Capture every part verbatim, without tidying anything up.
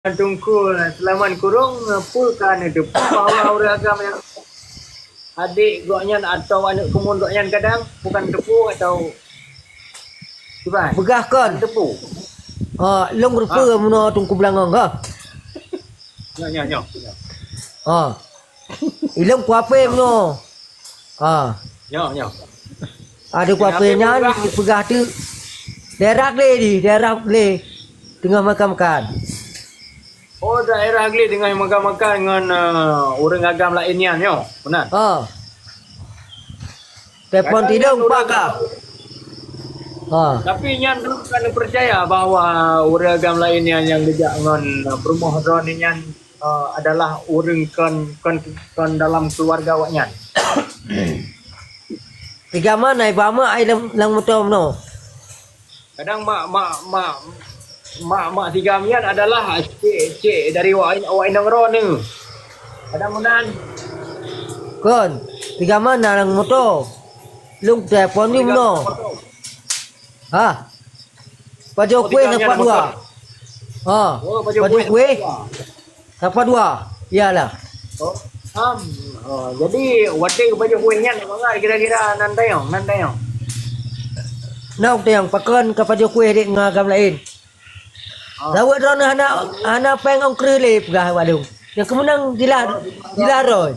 Teungku Sulaiman Kurong, peue ka neuteupeue bahwa ureuëng agam nyang adék gobnyan atawa aneuëk keumuen gobnyan kadang bukan teupeue atau kiban? Peugah kon. Teupeue. Ha, lôn reupeu meunoe Teungku Beulangong ka. Nyoe, nyoe, nyoe. Ha. Ilôn kuape meunoe. Ha. Nyoe, nyoe. Ada kuape nyan peugah tu. Daerah le di, daerah le. Teungoh makan-makan. Oh, daerah Gli teungoh makan-makan ngon uh, ureuëng agam laén nyan nyoe, meunan? Ha. Telepon tidong pak ka. Ha. Tapi nyan bukan percaya bahwa ureuëng agam laén nyan yang geujak ngon uh, peurumoh droe nyan uh, adalah ureuëng kon kon kon dalam keluarga awaknyan. Tiga mana iba mak ai lam lam motor meunoe. Kadang mak mak mak mak mak tiga mian adalah cek cek dari awak awak inong ro ni. Kadang meunan. Kon, tiga mana lam motor. Lung telepon ni meunoe. Ha. Pajoh kueh dapat dua. Ha. Pajoh kueh. Dapat dua. Iyalah. Oh, am. Oh, jadi watèe pajoh kueh nyan bangai kira-kira nan tayong, nan tayong. Nan tayong pakon ka pajoh kueh dek ngon agam lain. Lawet droeneuh hana hana péng ong kreuh lé peugah bak lôn. Nyang keumeunang jilah jilah roh.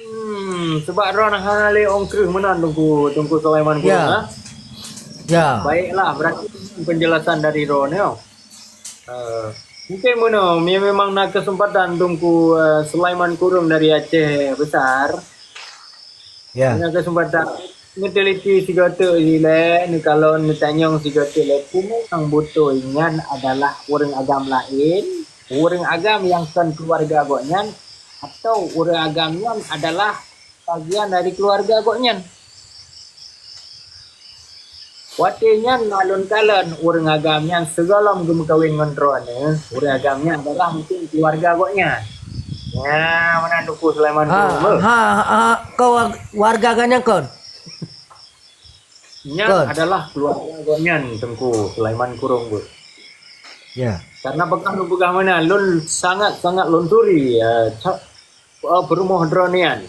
Hmm, sebab droeneuh hana lé ong kreuh meunan Teungku Teungku Sulaiman Guru. Ya. Ya. Baiklah, berarti penjelasan dari droeneuh. Uh, mungkin meunoe, memang na kesempatan Teungku uh, Sulaiman Kurung dari Aceh Besar. Ya. Na kesempatan neuteliti sigoe teuk ilée, neukalon neutanyong sigoe teuk lé peue memang beutôi nyan adalah ureuëng agam laén, ureuëng agam nyang kon keuluwarga gobnyan, atau ureuëng agam nyan adalah bagian dari keuluwarga gobnyan. Watée nyan na lôn kalon ureuëng agam nyan sigohlom geumeukawen ngon droeneuh, ureuëng agam nyan adalah mungken keuluwarga gobnyan. Nya, meunan Teungku Sulaiman Kurung. Ha, ha, ha, kau warga gobnyan kon? Nyan adalah keuluwarga gobnyan Teungku Sulaiman Kurung. Ya. Karena peugah lôn peugah meunan, lôn sangat-sangat lôn turi, ya, uh, peurumoh droeneuh nyan.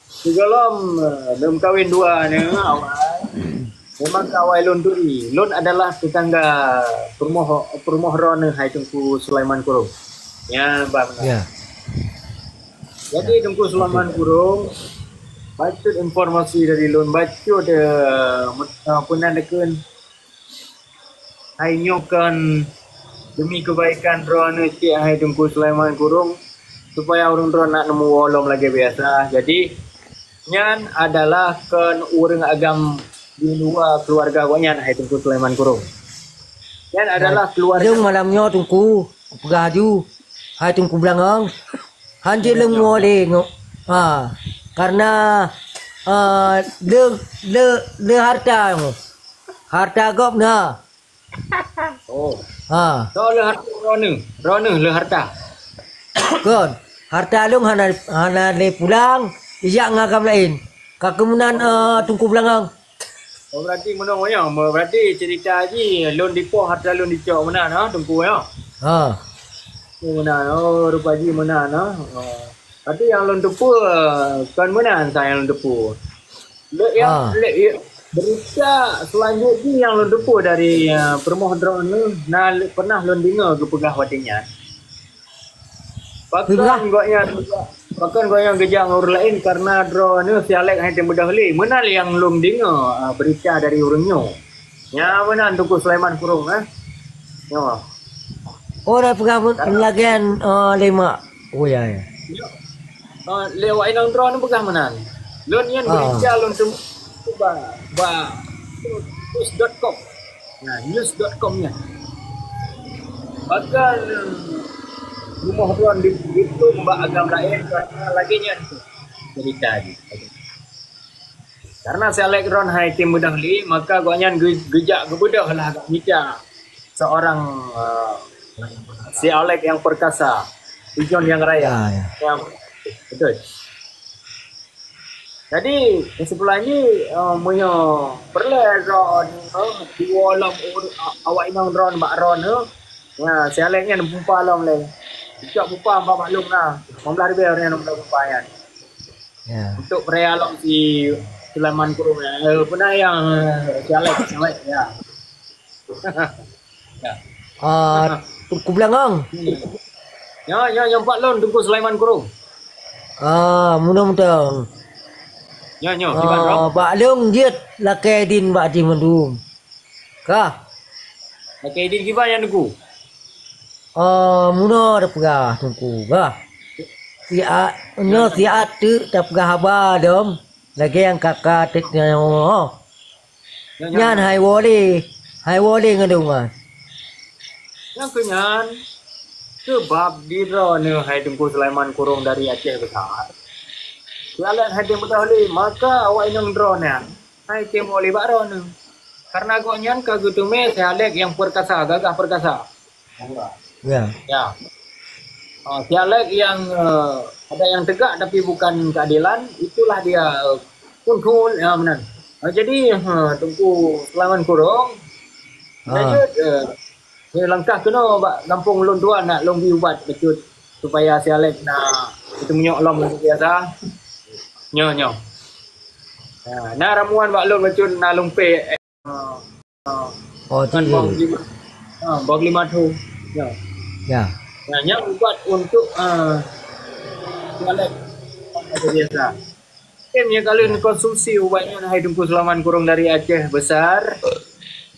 Sigohlom uh, lôn kawin dua nyoe awai. Memang ka awai lôn turi. Lôn adalah tetangga peurumoh peurumoh droeneuh hai Teungku Sulaiman Kurung. Ya, bah meunan. Ya. Jadi Teungku Sulaiman Kurung, bacut informasi dari lôn, bacut uh, peunan dekeun Hai nyoe kon demi kebaikan droeneuh cit hai Teungku Sulaiman Kurung, supaya ureuëng droe nak neumuwoe lom lagée biasa. Jadi nyan adalah kon ureuëng agam di luwa keuluwarga gobnyan hai Teungku Sulaiman Kurung. Nyan adalah keuluwarga. Lôn malam nyoe Teungku peugah aju hai Teungku Beulangong. Hanjeuet lôn muwoe lé nyoe. Ha, karena uh, le le le harta nyoe. Harta gob na. Oh. Ha. Soe le harta droeneuh, droeneuh le harta. Kon, harta lôn hana hana lé pulang, ijak ngon agam laén. Ka keumunan uh, Teungku Beulangong. Oh, berarti meunoe nyoe, berarti cerita jih lôn dipoh harta lôn dicok meunan ha Teungku ya. Ha. Oh, meunan. Oh, rupa jih meunan ha. Oh. Berarti yang lôn teupeue kon meunan sa yang lôn teupeue. Lek yang ha. Lek ya, berita selanjutnya yang lôn teupeue dari uh, peurumoh droeneuh na pernah lôn deungoe geupeugah watée nyan. Pakon gobnyan pakon gobnyan geujak ngon ureuëng laén karena droeneuh si Alek hai teumeudahli. Meunan nyang lôn deungoe uh, berita dari ureuëng nyoe. Nya meunan Teungku Sulaiman Kurung eh. Nyoe. Oh dah peugah lagée uh, lima. Oh ya ya. Uh, lewat inong droeneuh peugah meunan. Lôn nyan berita lôn teumu ba ba news dot com. Nah, news dot com nyan. Bahkan rumoh droen di itu bak agam laén karena lagée nyan tu cerita jih. Karena si Alek droen hai tim beudahli, maka gobnyan geujak geubeudôh lah agak mita seorang uh, si Alek yang perkasa, Ijon yang raya. Ya, ya. Yang, betul. Jadi kesimpulan jih uh, meunyoe peureulée droe uh, dua lom awak inong droen bak droe uh, Ya, si Alek nyan pumpa lom lé. Cok pumpa bak Mak Long na. Lima belas ribèe ureueng nyang pumpa nyan. Ya. Untuk peraya lom si Sulaiman Kurung nyan. Eh, pernah yang, eh, si Alek, si Alek, ya. Ya. Ah, Teungku Beulangong. Nyo, nyo, nyo, Pak Long, Teungku Sulaiman Kurung. Ah, mudah-mudahan. Nyo, nyo, kiban, Bro? Ah, bak lôn jeuet lakèe idin bak jih mandum. Ka. Lakèe idin kiban nyan, Teungku? Ah, meunoe tapeugah, Teungku, ka. Siat, nyoe siat teuk tapeugah haba lom, lagèe nyang ka-ka teuk nyoe. Nyan, nyan, nyan. Hai woe lé, hai woe lé ngon lôn, Mas. Nyang keu nyan, seubab di droeneuh hai Teungku Sulaiman Kurong dari Aceh Besar. Si Alek hai tém beudôh lé, maka awak inong droeneuh nyan hai tém woe lé bak droeneuh. Kareuna gobnyan ka geuteumé si Alek nyang peurkasa, gagah peurkasa. Ya. Ya. Ah, si Alek yang, eh, ada yang tegak tapi bukan keadilan, itulah dia, eh, kuntul, ya, meunan. Ah, jadi, ha, Teungku Sulaiman Kurong, ah, lanjut, eh, ni langkah keunoe bak gampông lôn tuan nak lôn bi ubat bacut supaya si Alek na itu menyok lom lagèe biasa. Nyo, nyo. Ha, na ramuan bak lôn bacut na lumpé. Ah, ah. Oh, kan bak lima, ah, bak lima tu. Ya. Ya. Nah, nyan ubat untuk, ah, Alek. Biasa. Oke, meunyoe ka lheueh konsumsi ubat nyan hai Teungku Sulaiman Kurong dari Aceh Besar.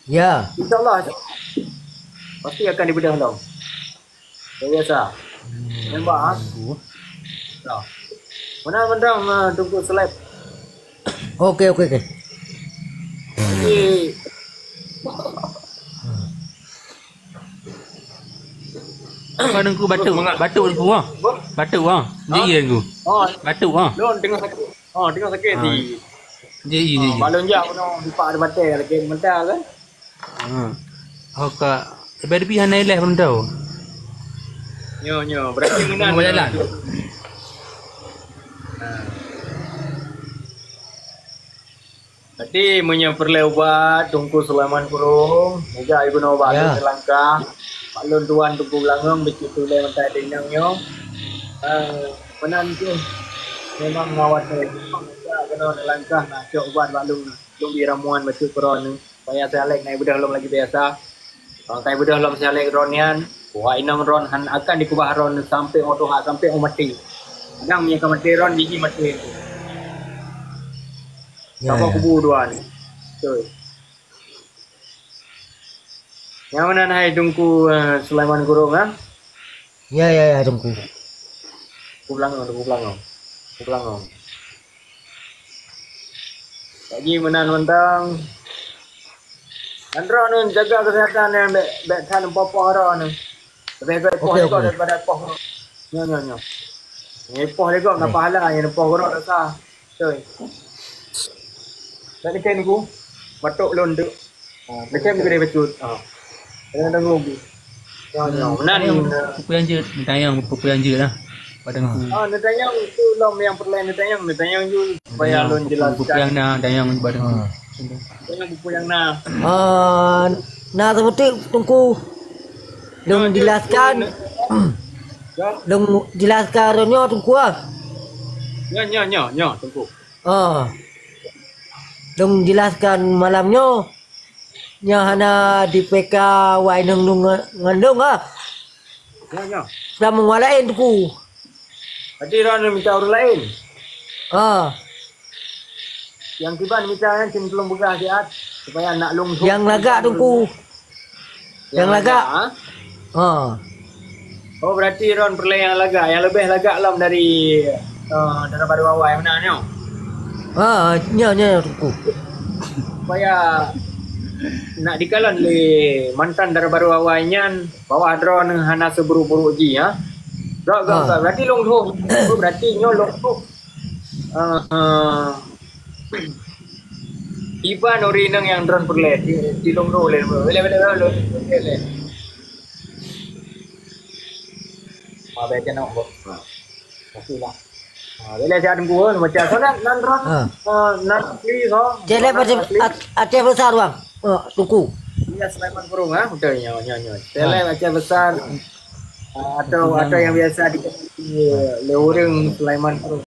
Ya. Insyaallah pasti akan dibeudôh lom. Biasa. Nembak, ha? Nah. Mana mantong, ah, Teungku Sulaiman? Oke, oke, oke. Jadi, Apa Teungku batuk? Batuk Teungku, ha? Batuk, ha? Jadi Teungku. Oh. Batuk, ha? Lôn tengah sakit. Oh, tengah sakit. Ah. Jadi, jadi. Oh, balon jak kena dipak ada batai lagi mentah kan? Ha. Oka, tapi hana ilèe belum tahu. Nyo, nyo, berarti meunan. Tengah berjalan. Ha. Berarti meunyoe peureulèe ubat Teungku Sulaiman Kurong, meuga geunoe bak lôn, ya, neulangkah. Bak lôn tuan Teungku Beulangong, beucit tulèe mantong deungon nyoe. Eh, meunan kheueh memang ngawat saya. Meuga geunoe neulangkah na cok ubat bak lôn, lôn bi ramuan bacut keu droeneuh. Supaya si Alek na ibeudôh lom lagi biasa. Kalau ka ibeudôh lom si Alek droeneuh nyan, wah inong droeneuh han akan dikeubah droeneuh sampai 'oh tuha, sampai 'oh maté. Kadang meunyoe ka maté droeneuh, jih maté. Ya, saboh ya. Kubu dua ni. Betul. Nyang meunan hai Teungku, eh, Sulaiman Kurong, ha? Ya, ya, ya, Teungku. Teungku Beulangong, Teungku Beulangong. Teungku Beulangong. Lagi meunan mantong. Dan droeneuh jaga kesehatan nyan bèk, bèk that poh-poh droeneuh. Lebih baik poh, oke, lego, oke, daripada poh. Nyo, nyo, nyo. Ni poh lego enggak pahala, nyan poh gurok rasa. Betul. Tak ada kain ku. Batuk lôn dek. Ah, macam gede becut. Ah. Kadang-kadang rugi. Ya, ya. Meunan. Peue-peue nyang jeuet, neutanyong peue-peue nyang jeuet lah. Padang ku. Ah, neutanyong tu lom nyang peureulèe neutanyong, neutanyong ju supaya lôn jelaskan. Peue-peue nyang na, tanyong padang ku. Ah. Tanyong peue-peue nyang na. Ah, na seperti Teungku. Lôn jelaskan. Ya. Lôn jelaskan nyoe Teungku ah. Ya, ya, ya, ya, Teungku. Ah. Lôn jelaskan malam nyoe. Nyoe hana di-P K wai nang nung ngon lôn ah. Ya, ya. Lam wang laén Teungku. Berarti droeneuh mita ureueng laén? Ah. Nyang kiban mita nyan cuma tulông peugah siat supaya nak lôn. Nyang lagak Teungku. Nyang lagak? Ha? Ha. Oh, berarti droeneuh peureulèe nyang lagak, nyang leubeh lagak lom dari, eh, dara barô awai meunan nyoe? Ha, nyoe, nyoe, Teungku. Supaya nak dikalon lé mantan dara barô awai nyan, bahwa droeneuh hana seuburuk-buruk jih, ha? Gak, gak, ha, gak. Berarti lôn tuh. Berarti nyoe lôn tuh. Eh, eh, iban ureueng nyang droeneuh peureulèe di, di lôn tuh lé. Boleh, boleh, boleh, boleh. Boleh. Ah, baik, kena, Bos. Ha. Kasih lah. Ah, boleh saya tunggu, eh, macam mana nan droeneuh? Ha. Ah, nan asli, ha. Cek lé macam asli. Aceh Besar, Bang. Oh, Teungku. Ya, Sulaiman Krueng, ha? Betul, nyo, nyo, nyo. Seleb Aceh Besar, ah, atau, atau yang biasa dikenali lé ureueng Sulaiman Krueng.